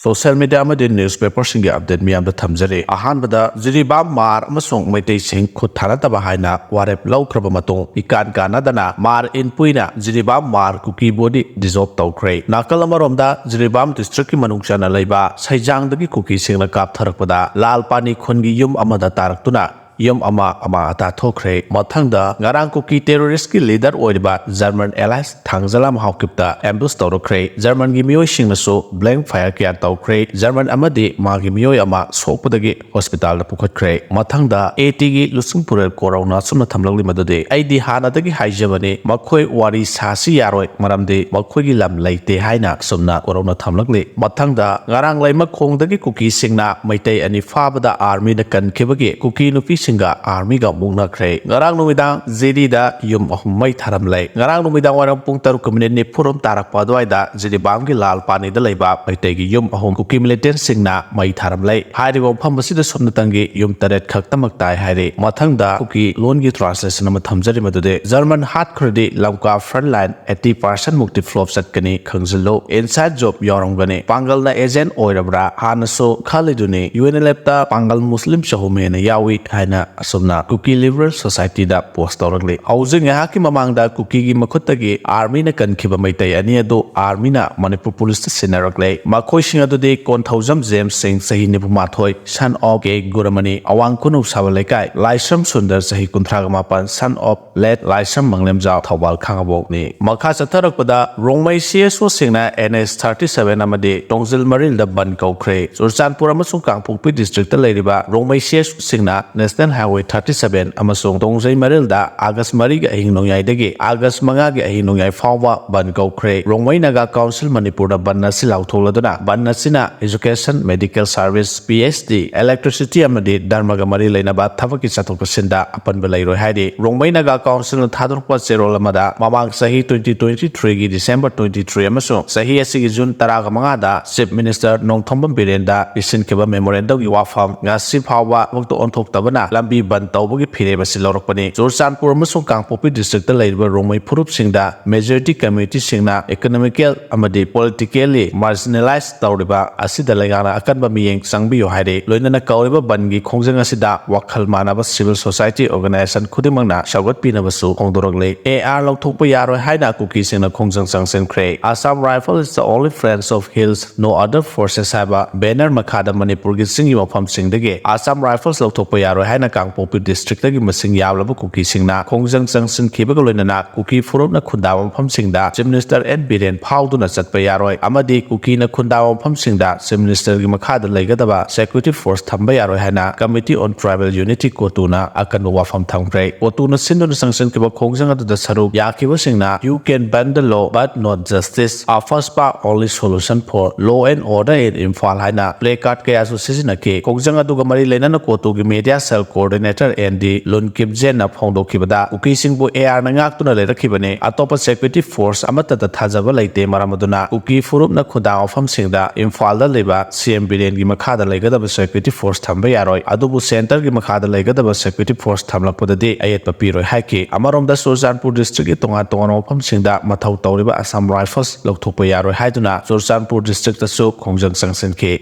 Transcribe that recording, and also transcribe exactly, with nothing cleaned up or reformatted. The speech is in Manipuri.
ꯁꯣꯁꯤꯌꯦꯜ ꯃꯤꯗꯤꯌꯥ ꯑꯃꯗꯤ ꯅ꯭ꯌꯨꯁꯄꯦꯄꯔꯁꯤꯡꯒꯤ ꯑꯞꯗꯦꯠ ꯃꯤꯌꯥꯝꯗ ꯊꯝꯖꯔꯤ꯫ ꯑꯍꯥꯟꯕꯗ, ꯖꯤꯔꯤꯕꯥꯝ ꯃꯥꯔ ꯑꯃꯁꯨꯡ ꯃꯩꯇꯩꯁꯤꯡ ꯈꯨꯠ ꯊꯥꯅꯗꯕ ꯍꯥꯏꯅ ꯋꯥꯔꯦꯞ ꯂꯧꯈ꯭ꯔꯕ ꯃꯇꯨꯡ, ꯏꯀꯥꯟ ꯀꯥꯟꯅꯗꯅ ꯃꯥꯔ ꯏꯟꯄꯨꯏꯅ ꯖꯤꯔꯤꯕꯥꯝ ꯃꯥꯔ ꯀꯨꯀꯤ ꯕꯣꯗꯤ ꯗꯤꯖꯣꯜꯕ ꯇꯧꯈ꯭ꯔꯦ꯫ ꯅꯥꯀꯜ ꯑꯃꯔꯣꯝꯗ, ꯖꯤꯔꯤꯕꯥꯝ ꯗꯤꯁꯇ꯭ꯔꯤꯛꯀꯤ ꯃꯅꯨꯡ ꯆꯟꯅ ꯂꯩꯕ ꯁꯩꯖꯥꯡꯗꯒꯤ ꯀꯨꯀꯤꯁꯤꯡꯅ ꯀꯥꯞꯊꯔꯛꯄꯗ ꯂꯥꯜ ꯄꯥꯅꯤ ꯈꯨꯟꯒꯤ ꯌꯨꯝ ꯑꯃꯗ ꯇꯥꯔꯛꯇꯨꯅ ꯌꯨꯝ ꯑꯃ ꯑꯃꯥꯡ ꯑꯇꯥ ꯊꯣꯛꯈ꯭ꯔꯦ꯫ ꯃꯊꯪꯗ, ꯉꯔꯥꯡ ꯀꯨꯀꯤ ꯇꯦꯔꯣꯔꯤꯁꯀꯤ ꯂꯤꯗꯔ ꯑꯣꯏꯔꯤꯕ ꯖꯔꯃꯟ ꯑꯦꯂꯥꯏꯁ ꯊꯥꯡꯖꯂꯥꯝ ꯍꯥꯎꯀꯤꯞꯇ ꯑꯦꯝꯕꯨꯁ ꯇꯧꯔꯛꯈ꯭ꯔꯦ꯫ ꯖꯔꯃꯟꯒꯤ ꯃꯤꯑꯣꯏꯁꯤꯡꯅꯁꯨ ꯕ꯭ꯂꯦꯡ ꯐꯥꯌꯔ ꯀꯌꯥ ꯇꯧꯈ꯭ꯔꯦ꯫ ꯖꯔꯃꯟ ꯑꯃꯗꯤ ꯃꯥꯒꯤ ꯃꯤꯑꯣꯏ ꯑꯃ ꯁꯣꯛꯄꯗꯒꯤ ꯍꯣꯁꯄꯤꯇꯥꯜꯗ ꯄꯨꯈꯠꯈ꯭ꯔꯦ꯫ ꯃꯊꯪꯗ, ꯑꯦ ꯇꯤꯒꯤ ꯂꯨꯆꯤꯡ ꯄꯨꯔꯦꯜ ꯀꯣꯔꯧꯅ ꯑꯁꯨꯝꯅ ꯊꯝꯂꯛꯂꯤ ꯃꯗꯨꯗꯤ, "ꯑꯩꯗꯤ ꯍꯥꯟꯅꯗꯒꯤ ꯍꯥꯏꯖꯕꯅꯤ, ꯃꯈꯣꯏ ꯋꯥꯔꯤ ꯁꯥꯁꯤ ꯌꯥꯔꯣꯏ, ꯃꯔꯝꯗꯤ ꯃꯈꯣꯏꯒꯤ ꯂꯝ ꯂꯩꯇꯦ" ꯍꯥꯏꯅ ꯑꯁꯨꯝꯅ ꯀꯣꯔꯧꯅ ꯊꯝꯂꯛꯂꯤ꯫ ꯃꯊꯪꯗ, ꯉꯔꯥꯡ ꯂꯩꯃꯈꯣꯡꯗꯒꯤ ꯀꯨꯀꯤꯁꯤꯡꯅ ꯃꯩꯇꯩ ꯑꯅꯤ ꯐꯥꯕꯗ ꯑꯥꯔꯃꯤꯅ ꯀꯟꯈꯤꯕꯒꯤ ꯀꯨꯀꯤ ꯅꯨꯄꯤꯁꯤꯡꯒ ꯑꯥꯔꯃꯤꯒ ꯃꯨꯛꯅꯈ꯭ꯔꯦ꯫ ꯉꯔꯥꯡ ꯅꯨꯃꯤꯗꯥꯡ ꯖꯤꯔꯤꯗ ꯌꯨꯝ ꯑꯍꯨꯝ ꯃꯩ ꯊꯥꯔꯝꯂꯦ꯫ ꯉꯔꯥꯡ ꯅꯨꯃꯤꯗꯥꯡ ꯋꯥꯏꯔꯝ ꯄꯨꯡ ꯇꯔꯨꯛꯀ ꯃꯤꯅꯤꯠ ꯅꯤꯐꯨꯔꯣꯝ ꯇꯥꯔꯛꯄ ꯑꯗꯨꯋꯥꯏꯗ ꯖꯤꯔꯤꯕꯥꯝꯒꯤ ꯂꯥꯜ ꯄꯥꯅꯤꯗ ꯂꯩꯕ ꯃꯩꯇꯩꯒꯤ ꯌꯨꯝ ꯑꯍꯨꯝ ꯀꯨꯀꯤ ꯃꯤꯂꯤꯇꯦꯟꯁꯤꯡꯅ ꯃꯩ ꯊꯥꯔꯝꯂꯦ꯫ ꯍꯥꯏꯔꯤꯕ ꯃꯐꯝ ꯑꯁꯤꯗ ꯁꯨꯞꯅꯇꯪꯒꯤ ꯌꯨꯝ ꯇꯔꯦꯠ ꯈꯛꯇꯃꯛ ꯇꯥꯏ ꯍꯥꯏꯔꯤ꯫ ꯃꯊꯪꯗ ꯀꯨꯀꯤ ꯂꯣꯟꯒꯤ ꯇ꯭ꯔꯥꯟꯁꯂꯦꯁꯟ ꯑꯃ ꯊꯝꯖꯔꯤ, ꯃꯗꯨꯗꯤ, "ꯖꯔꯃꯟ ꯍꯥꯠꯈ꯭ꯔꯗꯤ ꯂꯝꯀꯥ ꯐ꯭ꯔꯟ ꯂꯥꯏꯟ ꯑꯩꯠꯇꯤ ꯄꯥꯔꯁꯦꯟ ꯃꯨꯛꯇꯤ ꯐ꯭ꯂꯣꯞ ꯆꯠꯀꯅꯤ, ꯈꯪꯖꯤꯜꯂꯨ꯫ ꯏꯟꯁꯥꯏꯠ ꯖꯣꯕ ꯌꯥꯎꯔꯝꯒꯅꯤ꯫ ꯄꯥꯡꯒꯜꯅ ꯑꯦꯖꯦꯟ ꯑꯣꯏꯔꯕ꯭ꯔꯥ? ꯍꯥꯟꯅꯁꯨ ꯈꯜꯂꯤꯗꯨꯅꯤ, ꯌꯨ ꯑꯦꯟ ꯑꯦꯜ ꯑꯦꯐꯇ ꯄꯥꯡꯒꯜ ꯃꯨꯁꯂꯤꯝ ꯆꯍꯨꯝ ꯍꯦꯟꯅ ꯌꯥꯎꯏ" ꯍꯥꯏꯅ ꯑꯁꯨꯝꯅ ꯀꯨꯀꯤ ꯂꯤꯕꯔꯦꯜ ꯁꯣꯁꯥꯏꯇꯤꯗ ꯄꯣꯁ ꯇꯧꯔꯛꯂꯤ꯫ ꯍꯧꯖꯤꯛ ꯉꯥꯏꯍꯥꯛꯀꯤ ꯃꯃꯥꯡꯗ ꯀꯨꯀꯤꯒꯤ ꯃꯈꯨꯠꯇꯒꯤ ꯑꯥꯔꯃꯤꯅ ꯀꯟꯈꯤꯕ ꯃꯩꯇꯩ ꯑꯅꯤ ꯑꯗꯨ ꯑꯥꯔꯃꯤꯅ ꯃꯅꯤꯄꯨꯔ ꯄꯨꯂꯤꯁꯇ ꯁꯤꯟꯅꯔꯛꯂꯦ꯫ ꯃꯈꯣꯏꯁꯤꯡ ꯑꯗꯨꯗꯤ ꯀꯣꯟꯊꯧꯖꯝ ꯖꯦꯝꯁ ꯁꯤꯡ, ꯆꯍꯤ ꯅꯤꯐꯨ ꯃꯥꯊꯣꯏ, son of ꯀꯦ ꯒꯨꯔꯃꯅꯤ, ꯑꯋꯥꯡ ꯈꯨꯅꯧ ꯁꯥꯕ ꯂꯩꯀꯥꯏ, ꯂꯥꯏꯁ꯭ꯔꯝ ꯁꯨꯟꯗꯔ, ꯆꯍꯤ ꯀꯨꯟꯊ꯭ꯔꯥꯒ ꯃꯥꯄꯟ, son of late ꯂꯥꯏꯁ꯭ꯔꯝ ꯃꯪꯂꯦꯝꯖꯥꯎ, ꯊꯧꯕꯥꯜ ꯈꯥꯉꯕꯣꯛꯅꯤ꯫ ꯃꯈꯥ ꯆꯠꯊꯔꯛꯄꯗ, ꯔꯣꯡꯃꯩ ꯁꯤ ꯑꯦꯁ ꯑꯣꯁꯤꯡꯅ ꯑꯦꯟ ꯑꯦꯁ ꯊꯥꯔꯇꯤ ꯁꯚꯦꯟ ꯑꯃꯗꯤ ꯇꯣꯡꯖꯤꯜ ꯃꯔꯤꯜꯗ ꯕꯟ ꯀꯧꯈ꯭ꯔꯦ꯫ ꯆꯨꯔꯆꯥꯟꯄꯨꯔ ꯑꯃꯁꯨꯡ ꯀꯥꯡꯄꯣꯛꯄꯤ ꯗꯤꯁꯇ꯭ꯔꯤꯛꯇ ꯂꯩꯔꯤꯕ ꯔꯣꯡꯃꯩ ꯁꯤ ꯑꯦꯁ ꯑꯣꯁꯤꯡꯅ ꯅꯦꯁꯅꯦꯜ ꯍꯥꯏꯋꯦ ꯊꯥꯔꯇꯤ ꯁꯚꯦꯟ ꯑꯃꯁꯨꯡ ꯇꯣꯡꯖꯩ ꯃꯔꯤꯜꯗ ꯑꯥꯒꯁ ꯃꯔꯤꯒꯤ ꯑꯍꯤꯡ ꯅꯣꯡꯌꯥꯏꯗꯒꯤ ꯑꯥꯒꯁ ꯃꯉꯥꯒꯤ ꯑꯍꯤꯡ ꯅꯣꯡꯌꯥꯏ ꯐꯥꯎꯕ ꯕꯟ ꯀꯧꯈ꯭ꯔꯦ꯫ ꯔꯣꯡꯃꯩ ꯅꯥꯒꯥ ꯀꯥꯎꯟꯁꯤꯜ ꯃꯅꯤꯄꯨꯔꯗ ꯕꯟ ꯑꯁꯤ ꯂꯥꯎꯊꯣꯛꯂꯗꯨꯅ ꯕꯟ ꯑꯁꯤꯅ education, medical service, P H D, electricity ꯑꯃꯗꯤ ꯙꯔꯃꯒ ꯃꯔꯤ ꯂꯩꯅꯕ ꯊꯕꯛꯀꯤ ꯆꯠꯊꯣꯛ ꯆꯠꯁꯤꯟꯗ ꯑꯄꯟꯕ ꯂꯩꯔꯣꯏ ꯍꯥꯏꯔꯤ꯫ ꯔꯣꯡꯃꯩ ꯅꯥꯒꯥ ꯀꯥꯎꯟꯁꯤꯜꯅ ꯊꯥꯗꯣꯔꯛꯄ ꯆꯦꯔꯣꯜ ꯑꯃꯗ ꯃꯃꯥꯡ ꯆꯍꯤ twenty twenty-three ꯒꯤ December twenty-three ꯑꯃꯁꯨꯡ ꯆꯍꯤ ꯑꯁꯤꯒꯤ June ꯇꯔꯥꯒ ꯃꯉꯥꯗ Chief Minister ꯅꯣꯡꯊꯣꯝꯕꯝ ꯕꯤꯔꯦꯟꯗ ꯄꯤꯁꯤꯟꯈꯤꯕ memorandum ꯒꯤ ꯋꯥꯐꯝ ꯉꯁꯤ ꯐꯥꯎꯕ ꯊꯕꯛꯇ ꯑꯣꯟꯊꯣꯛꯇꯕꯅ ꯂꯝꯕꯤ ꯕꯟ ꯇꯧꯕꯒꯤ ꯐꯤꯔꯦꯞ ꯑꯁꯤ ꯂꯧꯔꯛꯄꯅꯤ꯫ ꯆꯨꯔꯆꯥꯟꯄꯨꯔ ꯑꯃꯁꯨꯡ ꯀꯥꯡꯄꯣꯛꯄꯤ district ꯂꯩꯔꯤꯕ ꯔꯣꯡꯃꯩ ꯐꯨꯔꯨꯞꯁꯤꯡꯗ majority community ꯁꯤꯡꯅ economical ꯑꯃꯗꯤ politically marginalized ꯇꯧꯔꯤꯕ ꯑꯁꯤꯗ ꯂꯩꯉꯥꯛꯅ ꯑꯀꯟꯕ ꯃꯤꯠꯌꯦꯡ ꯆꯪꯕꯤꯌꯨ ꯍꯥꯏꯔꯤ꯫ ꯂꯣꯏꯅꯅ ꯀꯧꯔꯤꯕ ꯕꯟꯒꯤ ꯈꯣꯡꯖꯪ ꯑꯁꯤꯗ ꯋꯥꯈꯜ ꯃꯥꯟꯅꯕ civil society organization ꯈꯨꯗꯤꯡꯃꯛꯅ ꯁꯧꯒꯠꯄꯤꯅꯕꯁꯨ ꯐꯣꯡꯗꯣꯔꯛꯂꯤ꯫ AR ꯂꯧꯊꯣꯛꯄ ꯌꯥꯔꯣꯏ ꯍꯥꯏꯅ ꯀꯨꯀꯤꯁꯤꯡꯅ ꯈꯣꯡꯖꯪ ꯆꯪꯁꯤꯟꯈ꯭ꯔꯦ꯫ Assam Rifle is the only friends of hills, no other forces ꯍꯥꯏꯕ banner ꯃꯈꯥꯗ ꯃꯅꯤꯄꯨꯔꯒꯤ ꯆꯤꯡꯒꯤ ꯃꯐꯝꯁꯤꯡꯗꯒꯤ Assam Rifles ꯂꯧꯊꯣꯛꯄ ꯌꯥꯔꯣꯏ ꯍꯥꯏꯅ ꯀꯥꯡꯄꯣꯛꯄꯤ district ꯇꯒꯤ ꯃꯁꯤꯡ ꯌꯥꯝꯂꯕ ꯀꯨꯀꯤꯁꯤꯡꯅ ꯈꯣꯡꯖꯪ ꯆꯪꯁꯤꯟꯈꯤꯕꯒ ꯂꯣꯏꯅꯅ ꯀꯨꯀꯤ ꯐꯨꯔꯨꯞꯅ ꯈꯨꯟꯗꯥꯕ ꯃꯐꯝꯁꯤꯡꯗ Chief Minister N ꯕꯤꯔꯦꯟ ꯐꯥꯎꯗꯨꯅ ꯆꯠꯄ ꯌꯥꯔꯣꯏ ꯑꯃꯗꯤ ꯀꯨꯀꯤꯅ ꯈꯨꯟꯗꯥꯕ ꯃꯐꯝꯁꯤꯡꯗ Chief Minister ꯒꯤ ꯃꯈꯥꯗ ꯂꯩꯒꯗꯕ security force ꯊꯝꯕ ꯌꯥꯔꯣꯏ ꯍꯥꯏꯅ Committee on Tribal Unity ꯀꯣꯇꯨꯅ ꯑꯀꯟꯕ ꯋꯥꯐꯝ ꯊꯝꯈ꯭ꯔꯦ꯫ ꯀꯣꯇꯨꯅ ꯁꯤꯟꯗꯨꯅ ꯆꯪꯁꯤꯟꯈꯤꯕ ꯈꯣꯡꯖꯪ ꯑꯗꯨꯗ ꯁꯔꯨꯛ ꯌꯥꯈꯤꯕꯁꯤꯡꯅ "You can bend the law but not justice, AFSPA only solution for law and order in Imphal" ꯍꯥꯏꯅ placard ꯀꯌꯥꯁꯨ ꯁꯤꯖꯤꯟꯅꯈꯤ꯫ ꯈꯣꯡꯖꯪ ꯑꯗꯨꯒ ꯃꯔꯤ ꯂꯩꯅꯅ ꯀꯣꯇꯨꯒꯤ media cell coordinator N D ꯂꯨꯟꯀꯤꯞ ꯖꯦꯟꯅ ꯐꯣꯡꯗꯣꯛꯈꯤꯕꯗ, ꯀꯨꯀꯤꯁꯤꯡꯕꯨ AR ꯅ ꯉꯥꯛꯇꯨꯅ ꯂꯩꯔꯛꯈꯤꯕꯅꯤ꯫ ꯑꯇꯣꯞꯄ security force ꯑꯃꯠꯇꯗ ꯊꯥꯖꯕ ꯂꯩꯇꯦ꯫ ꯃꯔꯝ ꯑꯗꯨꯅ ꯀꯨꯀꯤ ꯐꯨꯔꯨꯞꯅ ꯈꯨꯟꯗꯥ ꯃꯐꯝꯁꯤꯡꯗ ꯏꯝꯐꯥꯜꯗ ꯂꯩꯕ CM ꯕꯤꯔꯦꯟꯒꯤ ꯃꯈꯥꯗ ꯂꯩꯒꯗꯕ security force ꯊꯝꯕ ꯌꯥꯔꯣꯏ꯫ ꯑꯗꯨꯕꯨ centre ꯒꯤ ꯃꯈꯥꯗ ꯂꯩꯒꯗꯕ security force ꯊꯝꯂꯛꯄꯗꯗꯤ ꯑꯌꯦꯠꯄ ꯄꯤꯔꯣꯏ ꯍꯥꯏꯈꯤ꯫ ꯑꯃꯔꯣꯝꯗ ꯆꯨꯔꯆꯥꯟꯄꯨꯔ district ꯀꯤ ꯇꯣꯉꯥꯟ ꯇꯣꯉꯥꯟꯕ ꯃꯐꯝꯁꯤꯡꯗ ꯃꯊꯧ ꯇꯧꯔꯤꯕ Assam Rifles ꯂꯧꯊꯣꯛꯄ ꯌꯥꯔꯣꯏ ꯍꯥꯏꯗꯨꯅ ꯆꯨꯔꯆꯥꯟꯄꯨꯔ district ꯇꯁꯨ ꯈꯣꯡꯖꯪ ꯆꯪꯁꯤꯟꯈꯤ꯫